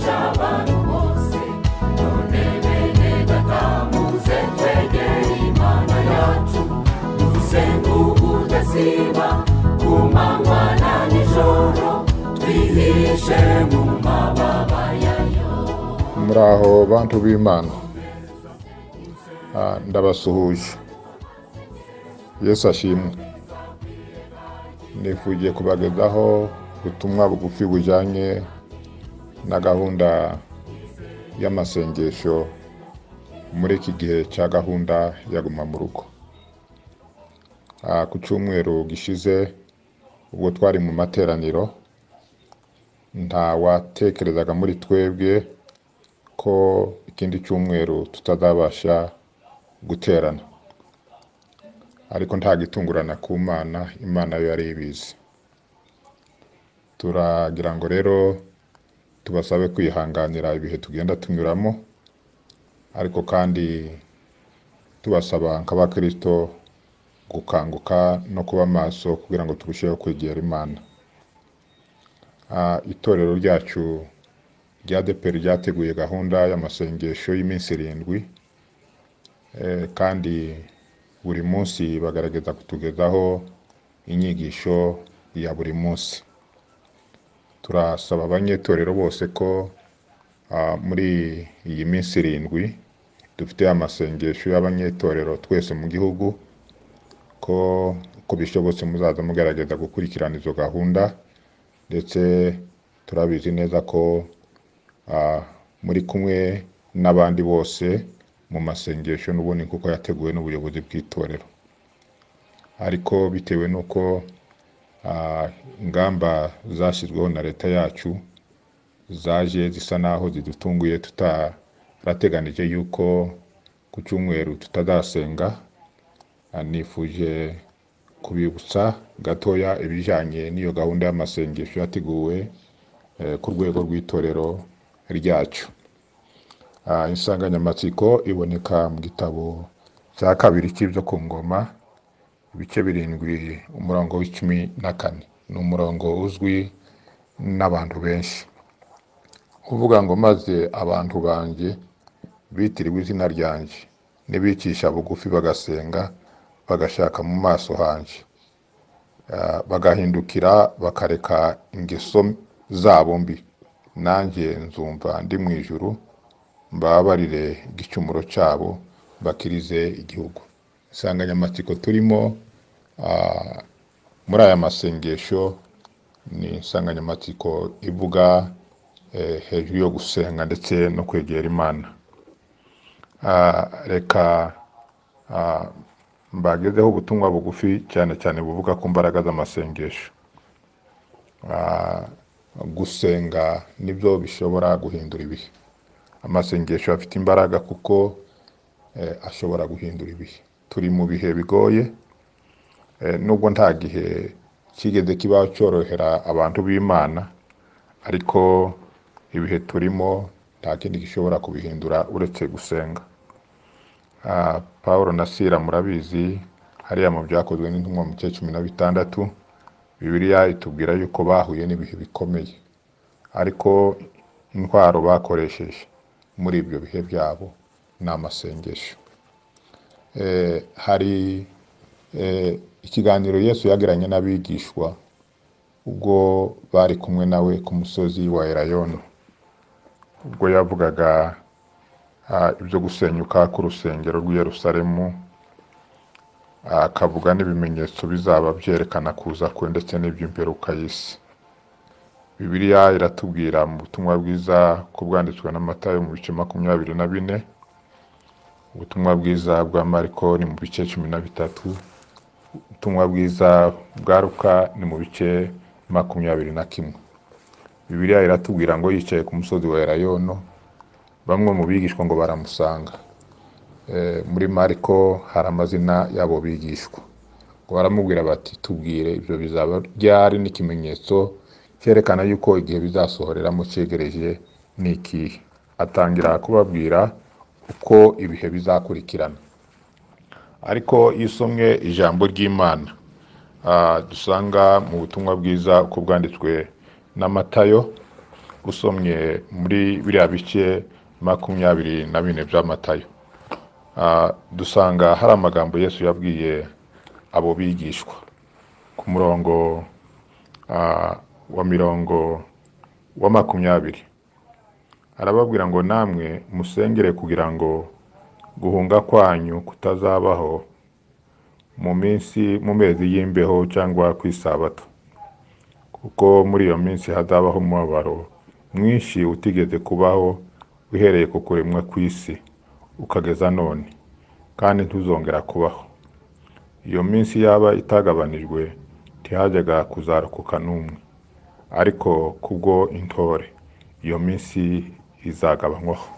Yica abantu bose. None bene Data, muze twegere Imana yacu, dusenge ubudasiba ku manywa na nijoro, twihishe mu mababa yayo. Muraho bantu b'Imana. Ndabasuhuje, Yesu ashimwe. Nifugiye kubagezaho ubutumwa bugufi bujyanye na gahunda y'amasengesho muri iki gihe cya gahunda ya guma mu rugo. Ku cyumweru gishize ubwo twari mu materaniro, nta watekerezaga muri twebwe ko ikindi cyumweru tutazabasha guterana, ariko nta gitungurana ku Mana, Imana yo yari ibizi. Turagira ngo rero tubasabe kwihanganira ibihe tugenda tunyuramo, ariko kandi tubasaba nk'abakristo gukanguka no kuba maso kugira ngo turusheho kwegera Imana. Itorero ryacu rya ADEPR ryateguye gahunda y'amasengesho y'iminsi 7, kandi buri munsi bagaragaza kutugezaho inyigisho ya buri munsi. Turasaba abanyetorero bose ko muri iyi minsi 7 dufite amasengesho y'abanyetorero twese mu gihugu, ko uko bishobotse muzaza mugerageza gukurikirana izo gahunda, ndetse turabizi neza ko muri kumwe n'abandi bose mu masengesho n'ubundi kuko yateguwe n'ubuyobozi bw'itorero. Ariko bitewe n'uko ingamba zashyizweho na leta yacu zaje zisa naho zidutunguye, tutarateganije yuko ku cyumweru tutazasenga, nifuje kubibutsa gatoya ibijyanye n'iyo gahunda y'amasengesho yateguwe ku rwego rw'itorero ryacu. Insanganyamatsiko iboneka mu gitabo cya 2 cy'ibyo ku ngoma, ibice 7 umurongo wa 14. Ni umurongo uzwi n'abantu benshi, uvuga ngo: maze abantu banjye bitiriwe izina ryanjye nibicisha bugufi bagasenga bagashaka mu maso hanjye, bagahindukira bakareka ingeso zabo mbi, nanjye nzumva ndi mu ijuru, mbabarire igicumuro cyabo, bakirize igihugu. Insanganyamatsiko turimo muri aya masengesho ni insanganyamatsiko ivuga hejuru yo gusenga ndetse no kwegera Imana. Reka mbagezeho ubutumwa bugufi cyane cyane buvuga ku mbaraga z'amasengesho. Gusenga nibyo bishobora guhindura ibihe. Amasengesho afite imbaraga kuko ashobora guhindura ibihe. Turi mu bihe bigoye, nubwo nta gihe kigeze kiba cyorohera abantu b'Imana, ariko ibihe turimo nta kindi gishobora kubihindura uretse gusenga. Paulo na Sila murabizi, hariya mu byakozwe n'intumwa mu gice 16, Bibiliya itubwira yuko bahuye n'ibihe bikomeye, ariko intwaro bakoresheje muri ibyo bihe byabo ni amasengesho. Hari ikiganiro Yesu yagiranye n'abigishwa ubwo bari kumwe nawe ku musozi wa Elayono, ubwo yavugaga ibyo gusenyuka k'urusengero rw'i Yerusalemu, akavuga n'ibimenyetso bizaba byerekana kuza kwe ndetse n'iby'imperuka y'isi. Bibiliya iratubwira mu butumwa bwiza ko bwanditswe na Matayo mu bice 24, ubutumwa bwiza bwa Mariko ni mu bice 13, ubutumwa bwiza bwa Luka ni mu bice 21. Bibiliya iratubwira ngo yicaye ku musozi wa Elayono, bamwe mu bigishwa ngo baramusanga. Muri Mariko hari amazina y'abo bigishwa, ngo baramubwira bati: tubwire ibyo bizaba ryari n'ikimenyetso cyerekana yuko igihe bizasohoreramo cyegereje ni ikihe. Atangira kubabwira uko ibihe bizakurikirana. Ariko iyo usomye ijambo ry'Imana dusanga mu butumwa bwiza uko bwanditswe na Matayo, Usomye muri biriya bice 24 bya Matayo, dusanga hari amagambo Yesu yabwiye abo bigishwa ku murongo wa mirongo wa 20. Arababwira ngo namwe musengere kugira ngo guhunga kwanyu kutazabaho mu minsi, mu mezi y'imbeho cyangwa ku isabato, kuko muri iyo minsi hazabaho umubabaro mwinshi utigeze kubaho uhereye ku kuremwa kw'isi ukageza none, kandi ntuzongera kubaho. Iyo minsi yaba itagabanijwe ntihajyaga kuzarokoka n'umwe, ariko kubwo intore iyo minsi izagabanywaho.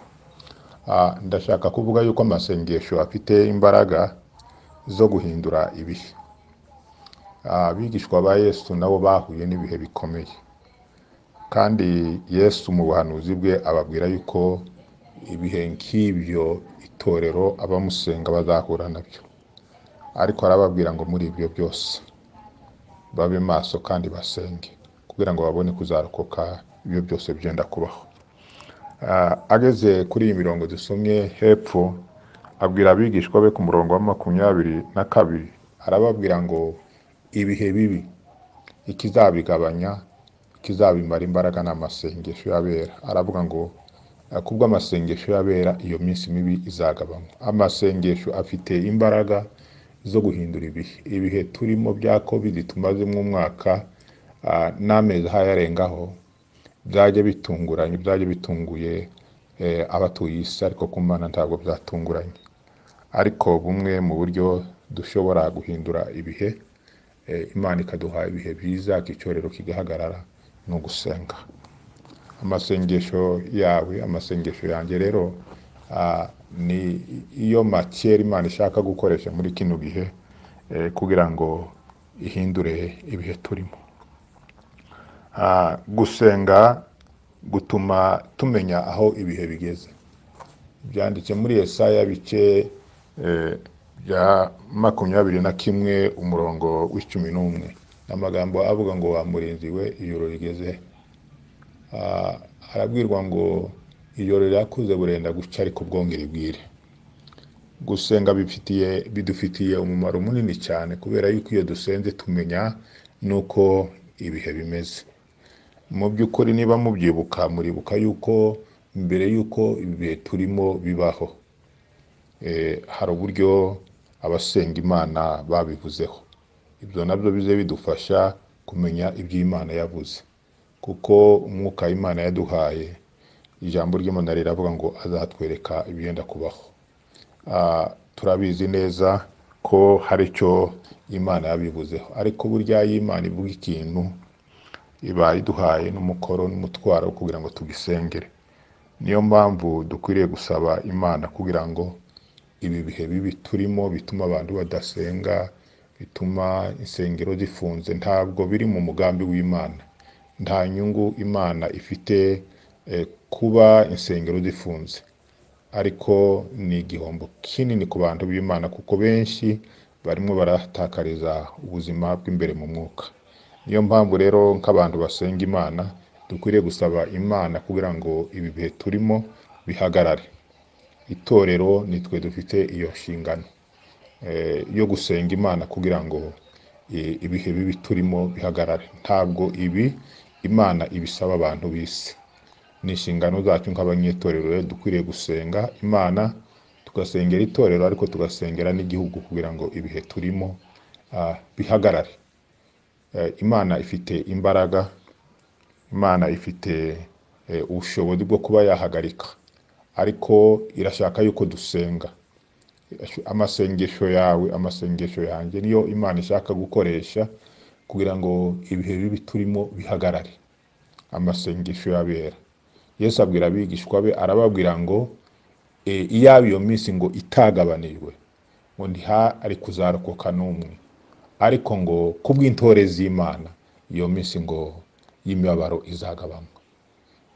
Ndashaka kuvuga yuko amasengesho afite imbaraga zo guhindura ibihe. Abigishwa ba Yesu nabo bahuye n'ibihe bikomeye, kandi Yesu mu buhanuzi bwe ababwira yuko ibihe nk'ibyo itorero abamusenga bazahura nabyo, ariko arababwira ngo muri ibyo byose babe maso kandi basenge kugira ngo babone kuzarokoka ibyo byose byenda kubaho. Ageze kuri iyi mirongo dusomye hepfo, abwira abigishwa be ku murongo wa 22, arababwira ngo ibihe bibi ikizabigabanya, ikizabimara imbaraga ni amasengesho y'abera. Aravuga ngo kubw'amasengesho y'abera iyo minsi mibi izagabanywa. Amasengesho afite imbaraga zo guhindura ibihe. Ibihe turimo bya COVID tumazemo umwaka n'amezi ahayarengaho, byajya bitunguranye, byajya bitunguye abatuye isi, ariko ku Mana ntabwo byatunguranye. Ariko bumwe mu buryo dushobora guhindura ibihe, Imana ikaduha ibihe byiza, icyorezo kigahagarara, ni ugusenga. Amasengesho yawe, amasengesho yanjye rero ni iyo makera Imana ishaka gukoresha muri kino gihe kugira ngo ihindure ibihe turimo. Gusenga gutuma tumenya aho ibihe bigeze. Byanditse muri Yesaya bice bya 21 umurongo w'11, amagambo avuga ngo wa murinzi we ijoro rigeze. Arabwirwa ngo ijoro rirakuze burenda guca, ariko bwongere bwire. Gusenga bidufitiye umumaro munini cyane, kubera yuko iyo dusenze tumenya nuko ibihe bimeze. Mu by'ukuri niba mubyibuka, muribuka yuko mbere yuko ibihe turimo bibaho, hari uburyo abasenga Imana babivuzeho. Ibyo nabyo bize bidufasha kumenya ibyo Imana yavuze, kuko umwuka Imana yaduhaye, ijambo ry'Imana riravuga ngo azatwereka ibiyenda kubaho. Turabizi neza ko hari icyo Imana yabivuzeho, ariko burya iyo Imana ivuga ikintu iba iduhaye n'umukoro n'umutwaro kugira ngo tugisengere. Niyo mpamvu dukwiriye gusaba Imana kugira ngo ibi bihe bibi turimo bituma abantu badasenga, bituma insengero zifunze, ntabwo biri mu mugambi w'Imana. Nta nyungu Imana ifite kuba insengero zifunze, ariko ni igihombo kinini ku bantu b'Imana, kuko benshi barimo baratakariza ubuzima bw'imbere mu mwuka. Niyo mpamvu rero nk'abantu basenga Imana dukwiriye gusaba Imana kugira ngo ibi bihe turimo bihagarare. Itorero nitwe dufite iyo nshingano yo gusenga Imana kugira ngo ibihe bibi turimo bihagarare. Ntabwo ibi Imana ibisaba abantu b'isi, ni inshingano zacu nk'abanyetorero. Rero dukwiriye gusenga Imana, tugasengera itorero, ariko tugasengera n'igihugu kugira ngo ibihe turimo bihagarare. Imana ifite imbaraga, Imana ifite ubushobozi bwo kuba yahagarika, ariko irashaka yuko dusenga. Amasengesho yawe, amasengesho yanjye niyo Imana ishaka gukoresha kugira ngo ibihe bibi turimo bihagarare. Amasengesho y'abera. Yesu abwira abigishwa be, arababwira ngo iyaba iyo minsi ngo itagabanijwe, ngo ntihari kuzarokoka n'umwe, ariko ngo kubw'intore z'Imana iyo minsi ngo y'imibabaro izagabanywa.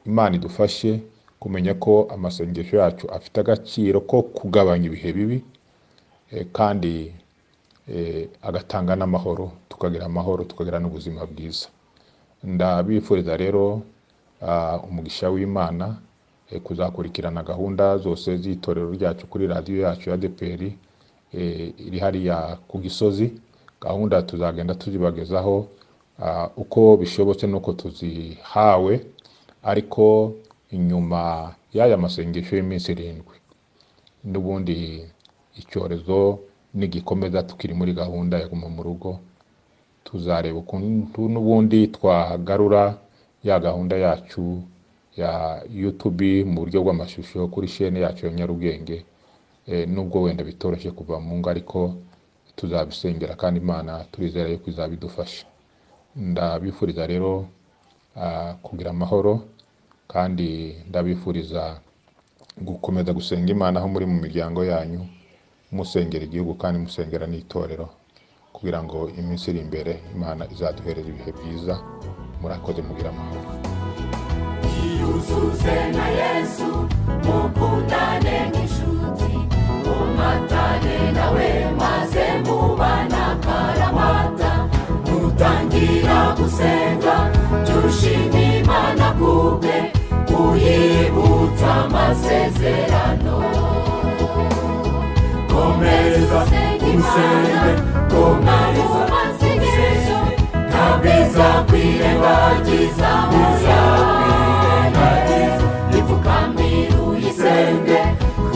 Imana idufashe kumenya ko amasengesho yacu afite agaciro ko kugabanya ibihe bibi, kandi agatanga n'amahoro, tukagira amahoro, tukagira n'ubuzima bwiza. Ndabifuriza rero umugisha w'Imana kuzakurikirana gahunda zose z'itorero ryacu kuri radiyo yacu ya ADEPR iri hariya ku Gisozi. Gahunda tuzagenda tuzibagezaho uko bishobotse n'uko tuzihawe, ariko inyuma y'aya masengesho y'iminsi 7 n'ubundi icyorezo nigikomeza tukiri muri gahunda ya guma mu rugo, tuzareba ukuntu n'ubundi twagarura ya gahunda yacu ya YouTube mu buryo bw'amashusho kuri chaîne yacu ya Nyarugenge. Nubwo wenda bitoroshye kuva mu ngo, ariko tuzabisengera kandi Imana turizera yuko izabidufasha. Ndabifuriza rero kugira amahoro, kandi ndabifuriza gukomeza gusenga Imana aho muri mu miryango yanyu, musengera igihugu kandi musengera n'itorero, kugira ngo iminsi iri imbere Imana izaduhereze ibihe byiza. Murakoze, mugira amahoro. Iyuzuze na Yesu, mukundane nk'inshuti, mumatane nawe maze mubana akaramata. Nutangira gusenga jya ushima Imana kubwe, uyibutsa amasezerano. Komeza usenge, komeza usenge, ntabwo izakwirengagiza, izakwirengagiza. Ipfukamire uyisenge,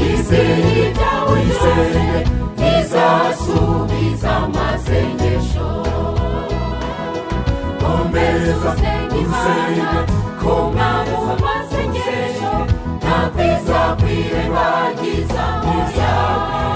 izeye ibyawe byose, izasubiza amasengesho. Komeza usenge, komeza usenge, ntabwo izakwirengagiza, izakwirengagiza.